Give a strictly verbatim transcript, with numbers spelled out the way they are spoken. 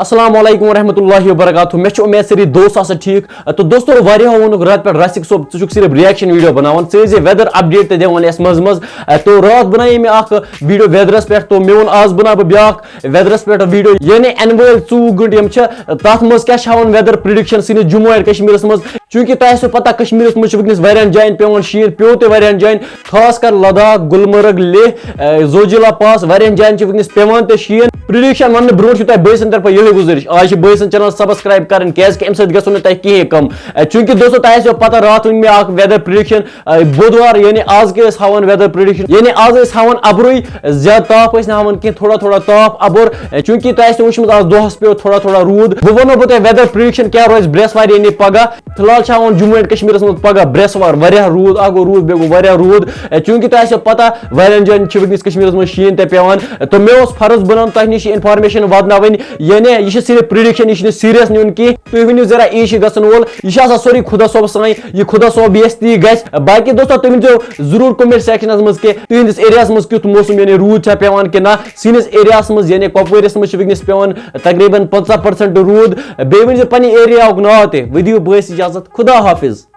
السلام علیکم ورحمۃ اللہ وبرکاتہ۔ مےٚ چھِ اُمید سٲری دوست آسن ٹھیٖک۔ تہٕ دوستو، واریاہو ووٚنُکھ راتہٕ پٮ۪ٹھ راسِق صٲب، ژٕ چھُکھ صرف reaction video بناوان، ژٕ ٲسۍ زِ weather update تہِ دِوان یَتھ منٛز منٛز۔ تہٕ راتھ بنایے مےٚ اکھ video weatherس پٮ۪ٹھ، تہٕ مےٚ ووٚن آز بناو بہٕ بیٛاکھ weatherس پٮ۪ٹھ video، یعنی یِنہٕ وٲلۍ ژوٚوُہ گٲنٛٹہٕ یِم چھِ، تَتھ منٛز کیٛاہ چھِ ہاوان weather prediction سٲنِس جموں and کشمیٖرس منٛز۔ چوٗنٛکہِ تۄہہِ آسیو پتہ، کشمیٖرس منٛز چھِ وٕنکیٚنَس واریاہن جاین پٮ۪وان شیٖن، پیوٚو تہِ واریاہن جاین، خاص کر لداخ، گُلمرگ، لیہہ، اے، زوجیلا پاس، واریاہن جاین چھِ وٕنکیٚنَس پٮ۪وان تہِ شیٖن۔ Prediction وَننہٕ برونٛٹھ چھُ تۄہہِ بٲے سٕنٛدِ طرفہٕ یِہوٚے گُزٲرِش، آز چھِ بٲے سٕنٛز channel subscribe کَرٕنۍ، کیٛازِکہِ اَمہِ سۭتۍ گژھو نہٕ تۄہہِ کِہیٖنۍ کَم۔ اے، چوٗنٛکہِ دوستو، تۄہہِ آسیو پَتہ، راتھ ؤنۍ مےٚ اَکھ weather prediction، اے، بۄدوار، یعنی آز کیٛاہ ٲسۍ ہاوان weather prediction، یعنی آز ٲسۍ ہاوان اَبرُے، زیادٕ تاپھ ٲسۍ نہٕ ہاوان کینٛہہ، تھوڑا تھوڑا تاپھ اَبُر۔ اے، چوٗنٛکہِ تۄہہِ آسیو وٕچھمُت، آز دۄہَس پیوٚو تھوڑا تھوڑا روٗد۔ بہٕ وَنو بہٕ تۄہہِ weather prediction کیٛاہ روزِ برٛٮ۪سوارِ، یعنی پَگاہ۔ فی الحال چھِ ہاوان جموں اینڈ کشمیرس منٛز پگاہ برٛٮ۪سوار واریاہ روٗد، اکھ گوٚو روٗد، بیٚیہِ گوٚو واریاہ روٗد، اے، چوٗنٛکہِ تۄہہِ آسیو پتہ، واریاہن جاین چھِ وٕنکیٚس کشمیرس منٛز شیٖن تہِ پٮ۪وان، اے، تہٕ مےٚ اوس فرض بنان تۄہہِ نِش یہِ information واتناوٕنۍ، یعنی یہِ چھِ صرف prediction، یہِ چھُنہٕ serious نیُن کینٛہہ۔ تُہۍ ؤنِو ذرا، یہِ چھِ گژھن وول، یہِ چھِ آسان سورُے خدا صٲب سٕے، یہِ خدا صٲب یژھِ تی گژھِ۔ باقی دوستو، تُہۍ ؤنۍزیو ضروٗر comment sectionس منٛز کہِ تُہنٛدِس areaہس منٛز کیُتھ موسم، یعنی روٗد چھا پٮ۪وان کِنہٕ نہ۔ سٲنِس areaہس منٛز، یعنی کۄپوٲرِس منٛز چھِ وٕنکیٚنس پٮ۪وان تقریباً پنٛژاہ percent روٗد۔ بیٚیہِ ؤنۍزیو پننہِ areaہُک ناو تہِ۔ ؤدِو بٲیِس اجازت، خدا حافظ۔